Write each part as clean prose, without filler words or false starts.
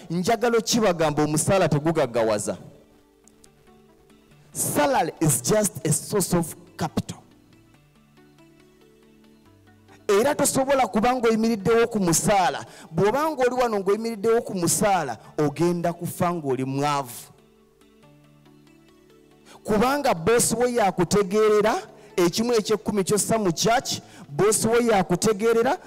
Njagala okibagamba, omusaala tegugaggawaza. Salary is just a source of capital. Era tosobola kuba ng'oyimiriddewo ku musaala. Bw'oba ng'oli wano ng'oyimiriddewo ku musaala, ogenda kufa ng'oli mwavu, kubanga boss we yakutegeerera ekimu ekyekkumi kyossa mu church, boss we yakutegeerera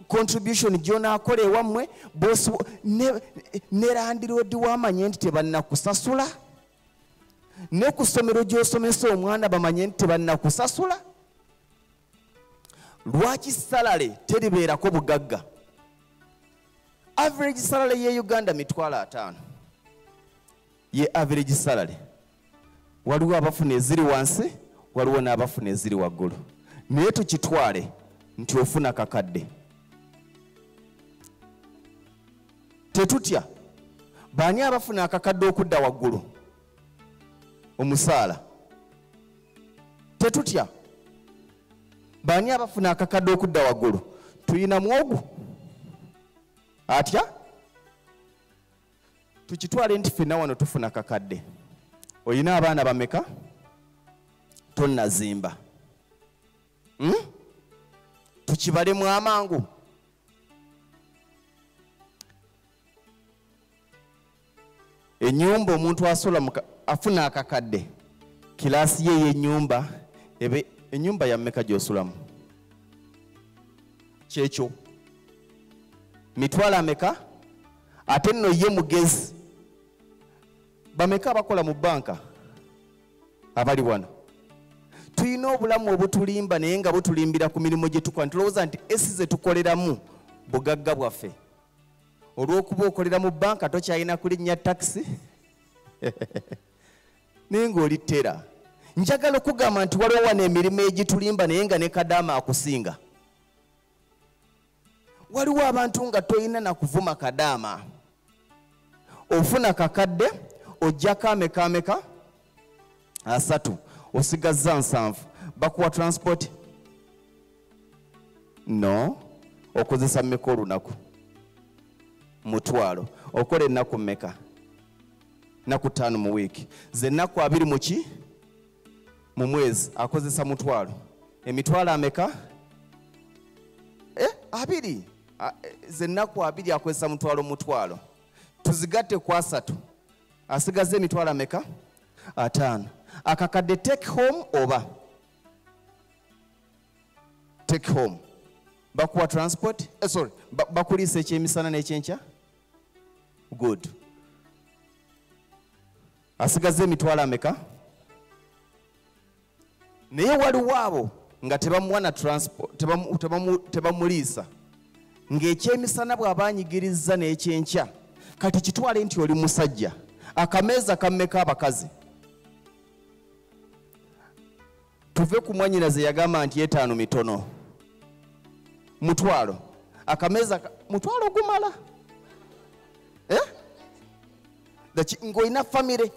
contribution gy'onaakola ewammwe, boss ne landlord wamanye nti tebannakusasula, ne ku ssomero gy'osomesa omwana bamanye nti tebannakusasula. Lwaki salary teribeerako bugagga? Average salary ye Uganda 500,000 ye average salary. Waliwo abafuna eziri wansi, waliwo n'abafuna eziri waggulu, naye tukitwale nti ofuna kakadde. Tetutya. Baani abafuna akakadde okudda waggulu omusaala? Tetutya. Baani abafuna akakadde okudda waggulu? Tuyina mwogu atya? Tukitwale nti ffenna wano tufuna kakadde. Oyina abaana bameka? Tonnazimba. Tukibalemu amangu. Ennyumba, omuntu asola afuna akakadde, class ye y'ennyumba ebe ennyumba ya mmeka gy'osulamu? Kyekyo, mitwalo ameka? Ate nno ye mugezi. Bameka abakola mu banka abali wano? Tulina obulamu obutulimba, naye nga butulimbira ku mirimu gye tukola. Ntulowooza nti esi ze tukoleramu bugagga bwaffe. Olw'okuba okolera mu banka, tokyalina kulinnya takisi, naye ng'oli teller. Njagala okugamba nti waliwo wano emirimu egitulimba, naye nga ne kadaama akusinga. Waliwo abantu nga toyina nakuvuma kadaama. Ofuna kakadde, ojjako ameka? Ameka? 30, osigazza 70. Bakuwa transport? No. Okozesa mmeka olunaku? 500. Okola ennaku mmeka? Nnaku 5 mu wiiki, ze ennaku 20 muki mu mwezi. Akozesa 500, emitwalo ameka? 20. Ze ennaku 20, akozesa 500, 500, tuzigatte ku 30, asigaze emitwalo ameka? 50. Akakadde take home oba take home? Bakuwa transport? Sorry, bakuliisa ekyemisana n'ekyenkya? Good. Asigaze emitwalo ameka? Naye waliwo abo nga tebamuwa na transport, tebamuliisa, ng'ekyemisana bw'aba anyigiriza n'ekyenkya. Kati kitwale nti oli musajja. Akameeza kammeka abakazi? Tuve ku mwanyinaze yagamba nti 5 mitono. 500 akameeza, 500 gumala, eh? Ng'olina famire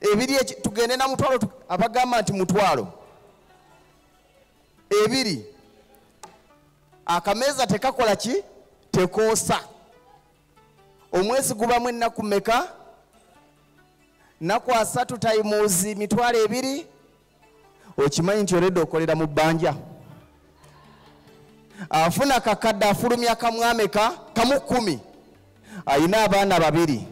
2, tugende na 2000. Abagamba nti 20,000 akameeza tekakola ki? Tekoosa. Omwezi gubamu ennaku meka? Nnaku 30 times 20,000. Okimanyi nti oledde okolera mu bbanja? Afuna kakadde, afulumya kamwameka? Kamu 10. Ayina abaana babiri,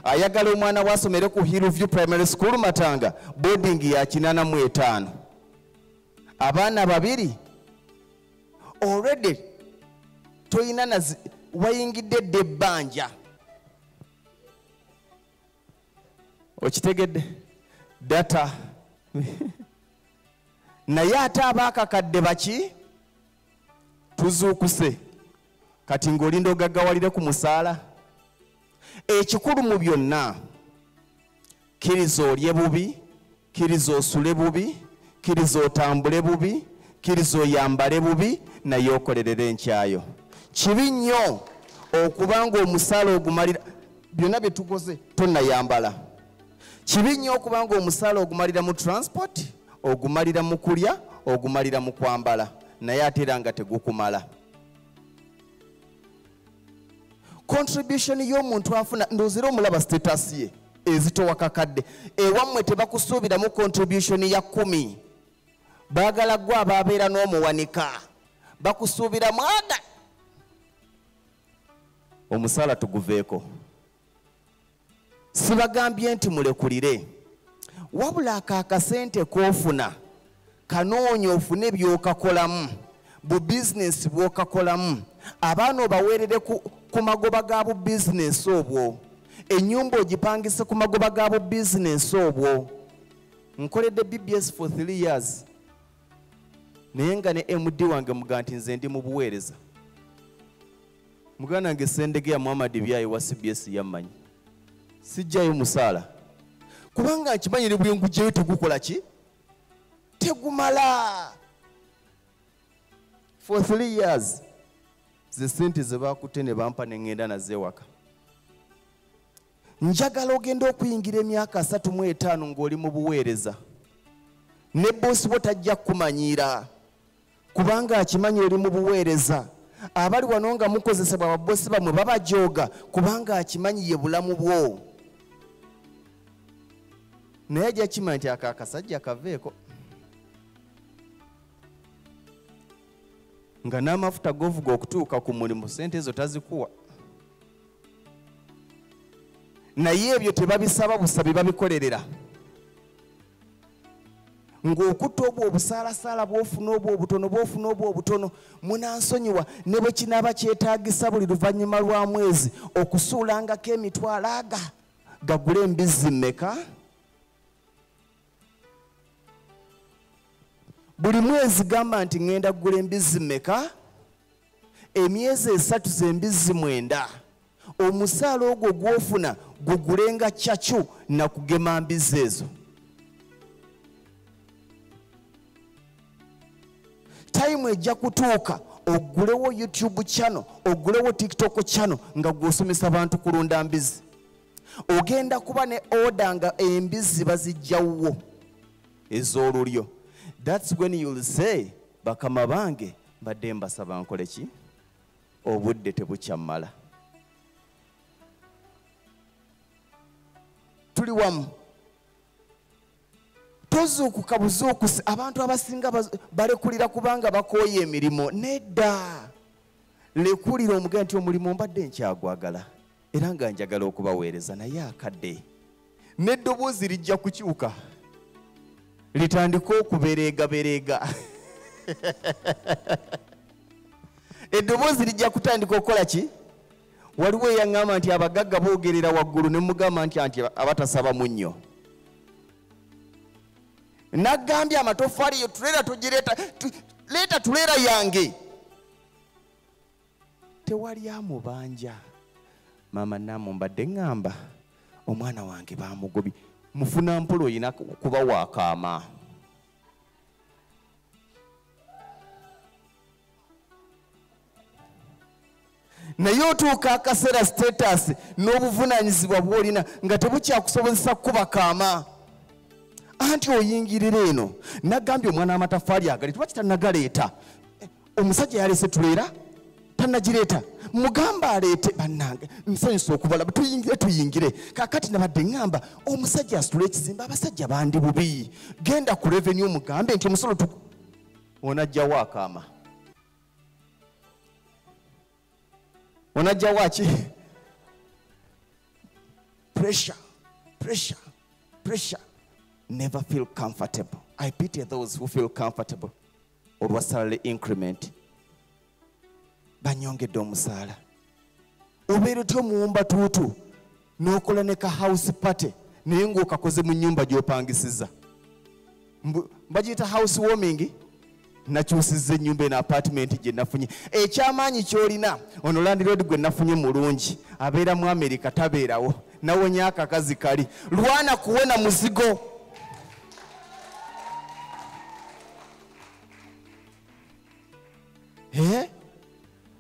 ayagala omwana wasomere ku Hillview Primary School Matanga, boarding ya 85. Abaana babiri, already toyina, wayingidde dde ebbanja. Okitegedde data? Naye ate abaakakadde baki? Tuzuukuse kati ng'olinda ogaggawalire ku musaala. Ekikulu mu byonna, kkiriza olye bubi, kkiriza osule bubi, kkiriza otambule bubi, kkiriza oyambale bubi, naye okolerere enkyayo. Kibi nnyo okuba ng'omusaala ogumalira byonna bye tukoze tonnayambala. Kibi nnyo okuba ng'omusaala ogumalira mu transport, ogumalira mu kulya, ogumalira mu kwambala, naye ate era nga tegukumala. Contribution y'omuntu afuna ndozera omulaba status ye ezitowa kakadde. Ewammwe tebakusuubiramu contribution ya 10. Baagala ggwe ababeera n'omuwanika. Bakusuubiramu aga. Omusaala tuguveeko. Sibagambye nti mulekulire. Wabula akakasente k'ofuna kanoonya ofune by'okakolamu, bu bizinesi bw'okakolamu, abaana obaweerere ku magoba ga bu bizinesi obwo, ennyumba ogipangise ku magoba ga bu bizinesi obwo. Nkoledde BBS for 3 years naye nga ne MD wange muga nti nze ndi mu buweereza. Muganda wange Ssendegeya Muhammad Byayi wa CBS yammanyi. Sijjayo musaala kubanga nkimanyi ne bwe ngugyeyo tegukola ki? Tegumala. For 3 years ze ssente ze baakutte ne bampa ne ŋŋenda nazo ewaka. Njagala ogenda okuyingira emyaka 35 ng'oli mu buweereza. Ne boosi bo tajja kukumanyiira kubanga akimanyi oli mu buweereza. Abali wano nga mukozesebwa ababosi bammwe babajooga kubanga akimanyi ye bulamu bwo. Naye ajja kimanya nti ako akasajja kaveeko. Nga n'amafuta g'ovuga okutuuka ku mulimu ssente ezo tazikuwa. Naye ebyo tebabisaba busabi, babikolerera. Ng'okutta obwo obusaalasala bw'ofuna obwo obutono bw'ofuna obwo obutono, munansonyiwa ne bwe kinaaba kyetaagisa buli luvannyuma lwa mwezi okusuulangako emitwalo aga gagule embizzi mmeka? Buli mwezi gamba nti ŋŋenda kugula embizzi mmeka? Emyezi 3 z'embizzi 9. Omusaala ogwo gw'ofuna gugulenga kyacu na kugema mbizzi ezo. Tayimu ejja kutuuka ogulewo YouTube channel, ogulewo TikTok channel nga gw'osomesa abantu kulunda mbizzi. Ogenda kuba ne order nga embizzi bazijjawo ez'olulyo. That's when you'll say, bakama bange mbadde mbasaba nkole ki? Obudde tebukyammala. Tuli wamu. Tozuukuka buzuukusi. Abantu abasinga balekulira kubanga bakooye emirimu. Nedda. Lekulira omugamba nti omulimu mbadde nkyagwagala era nga njagala okubaweereza naye akadde. N'eddoboozi lijja kukyuka litandika okubereegabereega. Eddoboozi lijja kutandika okukola ki? Waliwo eyaŋŋamba nti abagagga boogerera waggulu ne mugamba nti anti abatasaba munnyo. Nagambye amatoffaali yo tuleera tugireeta, leeta tuleera yange. Tewali amubanja. Maama Namu mbadde ŋŋamba omwana wange baamugobye. Mufuna mpola oyina kuba waakaama. Naye otuuka akaseera status n'obuvunaanyizibwa bw'olina nga tebukyakusobozesa kukuba kaama. Anti oyingirira eno. Nagambye omwana amataffaali agali lwaki tannagaleeta? Omusajja yaleese tuleera tannagireeta. Mugamba aleete bannange nsanyusa okubalaba tuyingire tuyingire. Kaakati nabadde ŋŋamba omusajja asitule ekizimbe abasajja bandi bubi. Genda ku revenue omugambe nti omusolo onajjawo akaama. Onajjawo ki? Pressure, pressure, pressure. Never feel comfortable. I pity those who feel comfortable. Olwa salary increment. Banyongedde omusaala. Obeera otya omuwumba tuutu n'okola ne ka house party naye ng'okakoze mu nnyumba gy'opangisizza. Bagiyita house warming. Nakyusizza ennyumba eno apartment gye nafunye. Ekyamaanyi ky'olina ono landlord gwe nafunye mulungi abeera mu America tabeerawo. Nawonya akakazi kali. Lwana kuwona muzigo.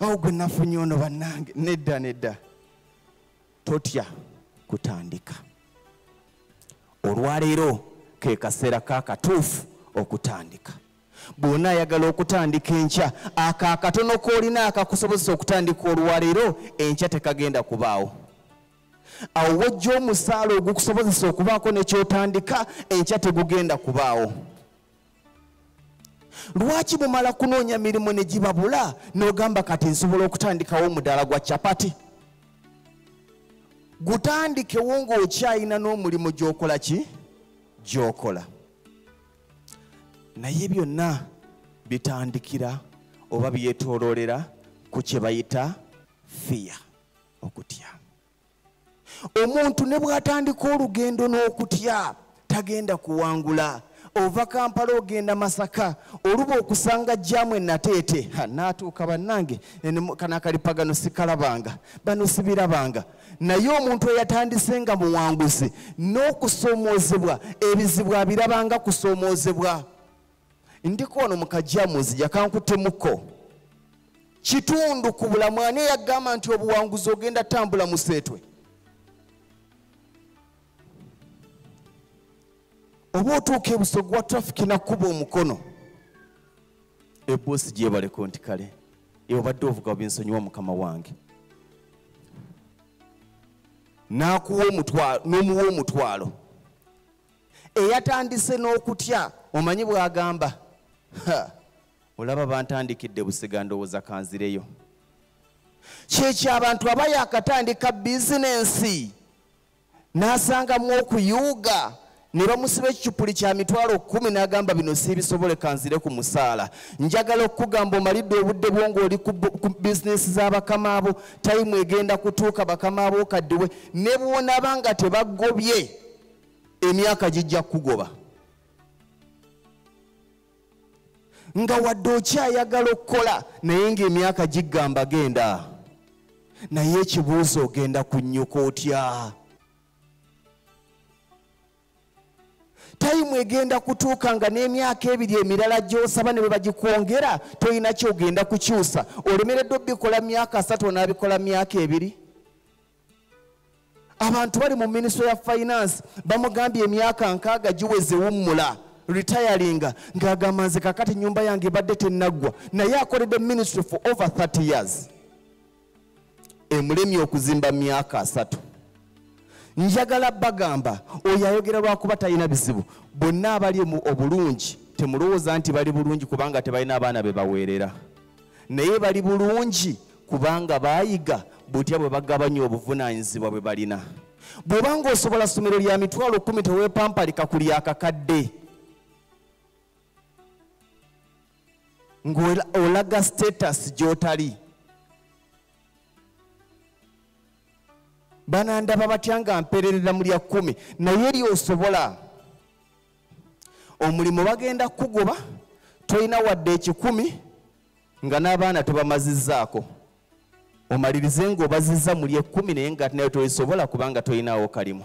Awo gwe nafunye ono bannange. Nedda nedda. Totya kutandika. Olwaleero ke kaseera kakatuufu okutandika. Bw'onaayagala okutandika enkya, ako akatono k'olina akakusobozesa okutandika olwaleero, enkya tekagenda kubaawo. Awo wojja omusaala ogukusobozesa okubaako ne ky'otandika, enkya tegugenda kubaawo. Lwaki mumala kunoonya mirimu ne gibabula n'ogamba kati nsobola okutandikawo omudaala gwa capati? Gutandikewo ng'okyayina n'omulimu gy'okola ki? Gy'okola. Naye byonna bitandikira oba byetooloolera ku kye bayita fear, okutya. Omuntu ne bw'atandika olugendo n'okutya tagenda kuwangula. Ova Kampala ogenda Masaka, oluba okusanga jjaamu enateete, n'atuuka bannange kano akalipagano sikalabanga, bano sibirabanga. Naye omuntu eyatandise nga muwanguzi n'okusoomoozebwa, ebizibu abirabanga kusoomoozebwa. Ndiko wano mu kajjaamu nzija kankuttemuko. Kitundu ku bulamu ani eyagamba nti obuwanguzi ogenda tambula museetwe? Oba otuuka ebusogo wa traffic nakkuba omukono, eboosi gyebaleko nti kale obadde ovuga binsonyiwa mukama wange, n'akuwa omutwalo, n'omuwa omutwalo. Eyatandise n'okutya omanyi bw'agamba, olaba bantandikidde busiga ndowooza kanzireyo. Kyekyo abantu abayakatandika bizinensi n'asangamu okuyuuga ne bamusiba ekicupuli kya 10,000 n'agamba bino sibisobole kanzire ku musaala. Njagala okukugamba omalidde obudde bwo ng'oli ku bizinensi z'abakama abo, tayimu egenda kutuuka bakama abo okaddiwe, ne bw'onaaba nga tebagobye emyaka gijja kukugoba. Nga wadde okyayagala okukola naye ng'emyaka gigamba genda. Naye ekibuuzo ogenda kunnyuka otya? Tayimu egenda kutuuka nga n'emyaka ebiri emirala gy'osaba ne bwe bagikwongera tolina ky'ogenda kukyusa. Olemereddwa obikola myaka 3 onaabikola myaka 2. Abantu bali mu Ministry ya Finance bamugambye emyaka 60 giweze wummula, retiringa, ng'agamba nze kakati nnyumba yange ebadde tennaggwa, naye akoledde ministry for over 30 years. Emulemye okuzimba myaka 3. Njagala bagamba oyo ayogera lwakuba talina bizibu. Bonna abali obulungi temulowooza nti bali bulungi kubanga tebalina abaana be baweerera, naye bali bulungi kubanga baayiga butya bwe bagabanya obuvunaanyizibwa bwe balina. Bw'obanga osobola ssomero lya 10,000 teweepampalika ku lyakakadde, ng'olaga status gy'otali. Banandaba batya nga mpererera mu lya 10, naye lyosobola. Omulimu bagenda kukugoba, tolina wadde 1,000 nga n'abaana tobamazizzaako. Omalirize ng'obazizza mu lya 10 naye nga nayo tolisobola kubanga tolinaawo kalimu.